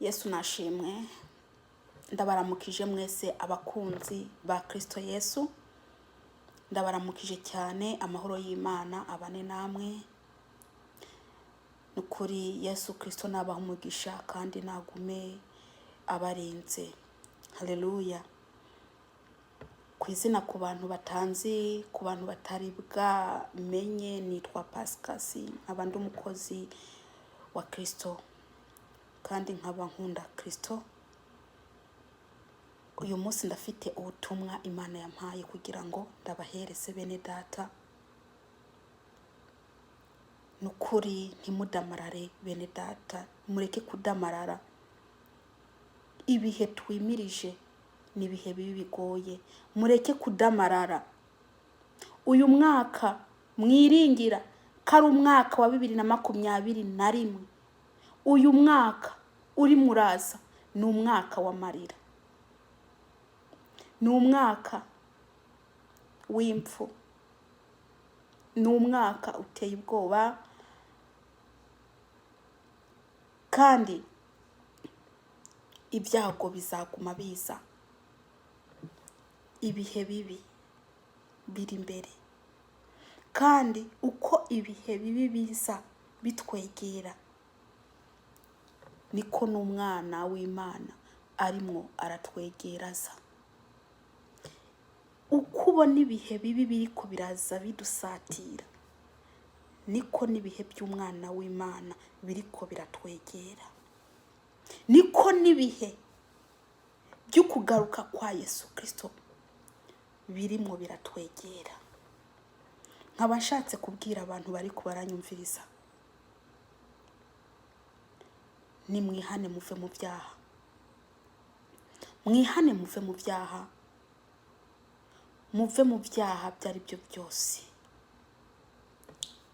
Yesu nashimwe. Ndabaramukije mwese abakunzi ba Kristo Yesu, ndabaramukije cyane. Amahoro y'Imana abane namwe. Ni ukuri Yesu Kristo nabaha umugisha kandi nagume abarinze. Haleluya. Ku izina, ku bantu batanzi, ku bantu batari bwamenye, nitwa Pasikazi, nkaba ndi umukozi wa Kristo kandi nkaba nkunda Kristo. Uyu munsi ndafite ubutumwa Imana yampaye kugira ngo ndabahereze, bene data. Ni ukuri ntimudamarare, bene data, mureke kudamarara. Ibihe twimirije ni ibihe bibi bigoye, mureke kudamarara. Uyu mwaka mwiringira ko ari umwaka wa 2021, uyu mwaka urimo uraza ni umwaka w'amarira, ni umwaka w'impfu, ni umwaka uteye ubwoba, kandi ibyago bizaguma biza. Ibihe bibi biri imbere, kandi uko ibihe bibi biza bitwegera niko n'umwana w'Imana arimwo aratwegera aza. Uko ubona ibihe bibi biriko biraza bidusatira, niko n'ibihe by'umwana w'Imana biriko biratwegera, niko n'ibihe by'ukugaruka kwa Yesu Kristo birimo biratwegera. Nkaba nshatse kubwira abantu bari baranyumviriza, nimwihane muve mu byaha, mwihane muve mu byaha, muve mu byaha ibyo ari byo byose,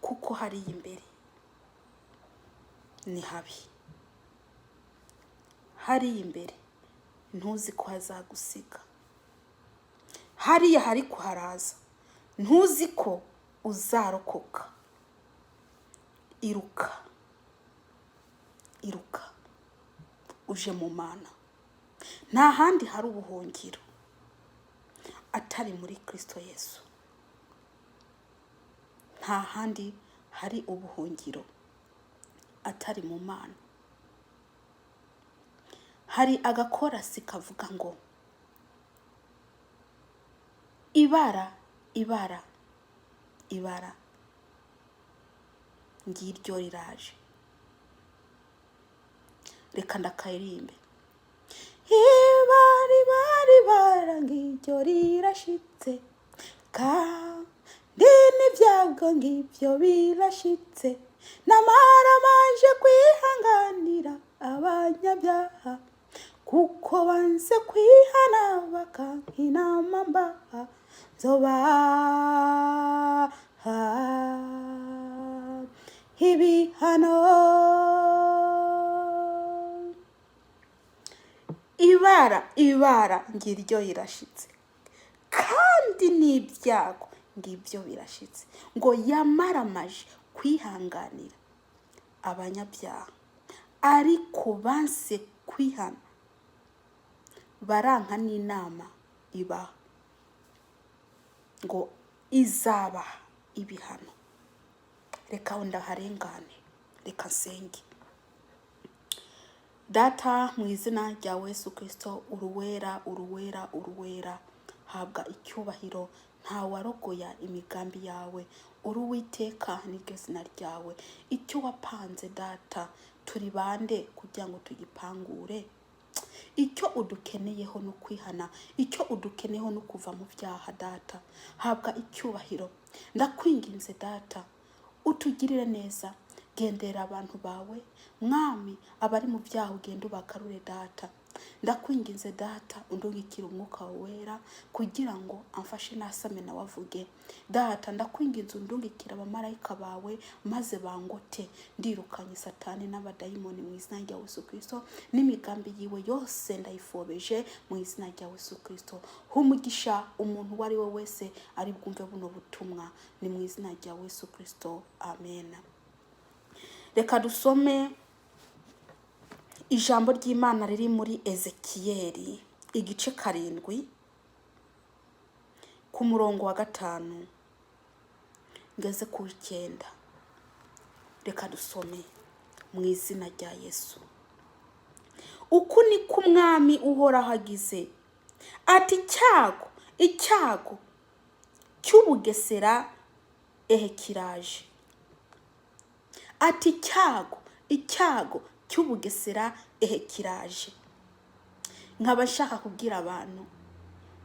kuko hariya imbere ni habi. Hariya imbere ntuzi ko hazagusiga, hariya hari kuharaza ntuzi ko uzarokoka. Iruka, iruka uje mu Mana. Nta handi hari ubuhungiro atari muri Kristo Yesu. Nta handi hari ubuhungiro atari mu Mana. Hari agakorasi kavuga ngo ibara, ibara, ibara ngiryo riraje. Reka ndakaririmbe. Ibara, ibara, ibara ngiryo rirashitse, kandi n'ibyago ngibyo birashitse. Namara maje kwihanganira abanyabyaha, kuko banze kwihana bakanka inama mbaha, nzobaha ibihano. Ibara, ibara ngiryo rirashitse, kandi n'ibyago ngibyo birashitse. Ngo yamaramaje kwihanganira abanyabyaha, ariko banse kwihana baranka n'inama ibaha, ngo izabaha ibihano. Reka aho ndaharengane, reka nsenge. Data, mu izina rya Yesu Kristo, uruwera, uruwera, uruwera, habwa icyubahiro. Ntawarogoya imigambi yawe. Uri Uwiteka, niryo zina ryawe. Icyo wapanze, Data, turi bande kugira ngo tugipangure? Icyo udukeneyeho ni ukwihana, icyo udukeneyeho ni ukuva mu byaha. Data, habwa icyubahiro. Ndakwinginze Data, utugirire neza, gendera abantu bawe Mwami. Abari mu byaha ugenda ubagarure. Data, ndakwinginze Data, undungikire umwuka wawe wera kugira ngo amfashe nasame nawe avuge. Data, ndakwinginze undungikire abamarayika bawe maze bangote. Ndirukanye Satani n'abadayimoni mu izina rya Yesu Kristo, n'imigambi yiwe yose ndayifobeje mu izina rya Yesu Kristo. Humugisha umuntu uwo ari we wese ari bwumve buno butumwa, ni mu izina rya Yesu Kristo, amen. Reka dusome Ijambo ry'Imana riri muri Ezekiyeli igice 7 ku murongo wa 5 ngeze ku 9. Reka dusome mu izina rya Yesu. Uku ni ko Umwami Uhoraho agize ati: "Icyago, icyago cy'ubugesera ehe kiraje." Ati: "Icyago, icyago cy'ubugesera ehe kiraje." Nkaba nshaka kubwira abantu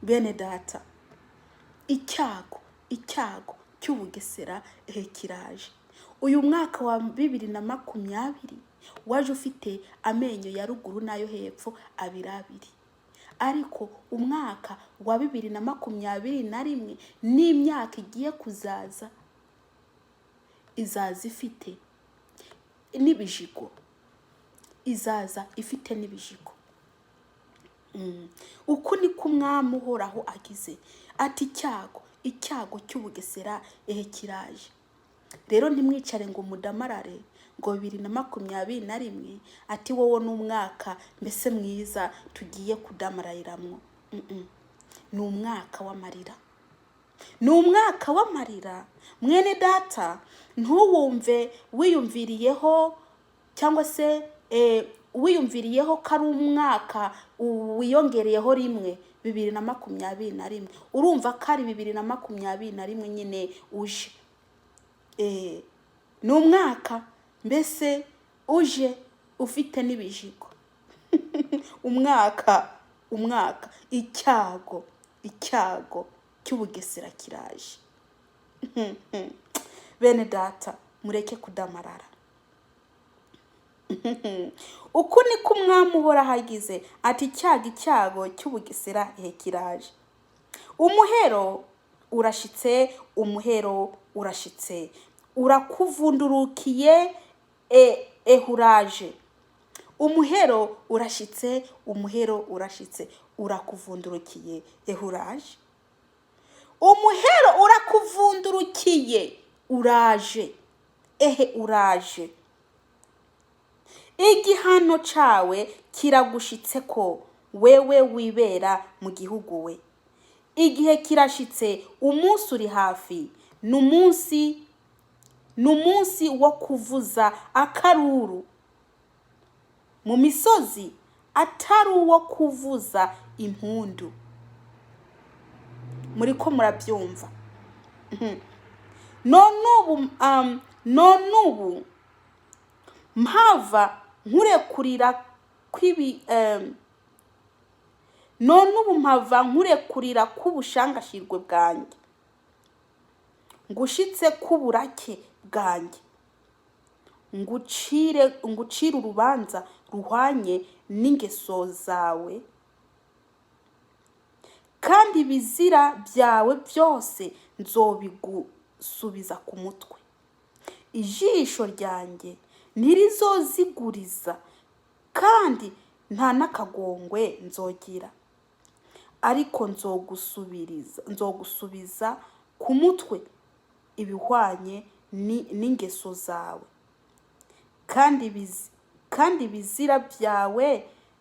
bene data, icyago, icyago cy'ubugesera ehe kiraje. Uyu mwaka wa 2020 waje ufite amenyo ya ruguru n'ayo hepfo abiri abiri, ariko umwaka wa 2021 n'imyaka igiye kuzaza izaza ifite n'ibijigo, izaza ifite n'ibijigo. Uku ni ko Umwami Uhoraho agize ati: "Icyago, icyago cy'ubugesera ehe kiraje." Rero ntimwicare ngo mudamarare ngo 2021 ati wowe ni umwaka mbese mwiza tugiye kudamarariramwo. Ni umwaka w'amarira, ni umwaka w'amarira. Mwene data, ntuwumve wiyumviriyeho cyangwa se wiyumviriyeho ko ari umwaka wiyongereyeho rimwe, 2021. Urumva ko ari 2021 nyine uje. Ni umwaka mbese uje ufite n'ibijigo. Umwaka, umwaka, icyago, icyago cy'ubugesera kiraje. Bene data, mureke kudamarara. Uku niko Umwami Uhoraho agize ati: "Icyago, icyago cy'ubugesera ehe kiraje." Umuhero urashitse, umuhero urashitse, urakuvundurukiye, ehuraje. Umuhero urashitse, umuhero urashitse, urakuvundurukiye, ehuraje. Umuhero urakuvundurukiye, uraje, ehe uraje. Igihano cawe kiragushitse ko wewe wibera mu gihugu we. Igihe kirashitse, umunsi uri hafi, ni umunsi wo kuvuza akaruru mu misozi, atari uwo kuvuza impundu. Muriko murabyumva? None ubu mpava nkurekurira kwibi none ubu mpava nkurekurira k'ubushangashirwe bwanjye, ngushitse k'uburake bwanjye, ngucire urubanza ruhwanye n'ingeso zawe, kandi ibizira byawe byose nzobigusubiza ku mutwe. Ijisho ryanjye ntirizoziguriza, kandi nta n'akagongwe nzogira, ariko nzogusubiza ku mutwe ibihwanye n'ingeso zawe, kandi ibizira byawe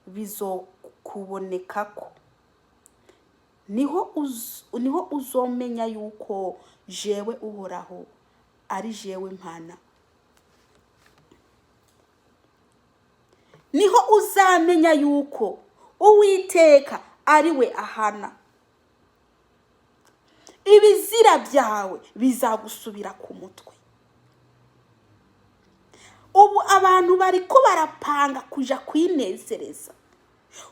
bizokubonekako. Niho uzomenya yuko jewe Uhoraho ari jewe mpana. Niho uzamenya yuko Uwiteka ari we ahana. Ibizira byawe bizagusubira ku mutwe. Ubu abantu bariko barapanga kuja kwinezereza.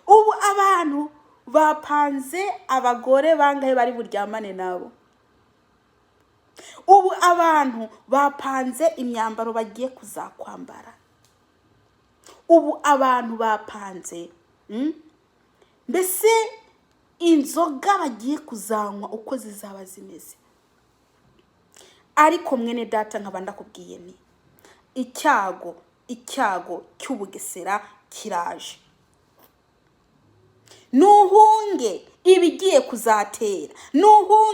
Ubu abantu bapanze abagore bangahe bari buryamane nabo. Ubu abantu bapanze imyambaro bagiye kuzakwambara. Ubu abantu bapanze mbese inzoga bagiye kuzanywa uko zizaba zimeze. Ariko mwene data, nkaba ndakubwiye ni icyago, icyago cy'ubugesera kiraje. Nuhunge ibigiye kuzatera, nuhunge.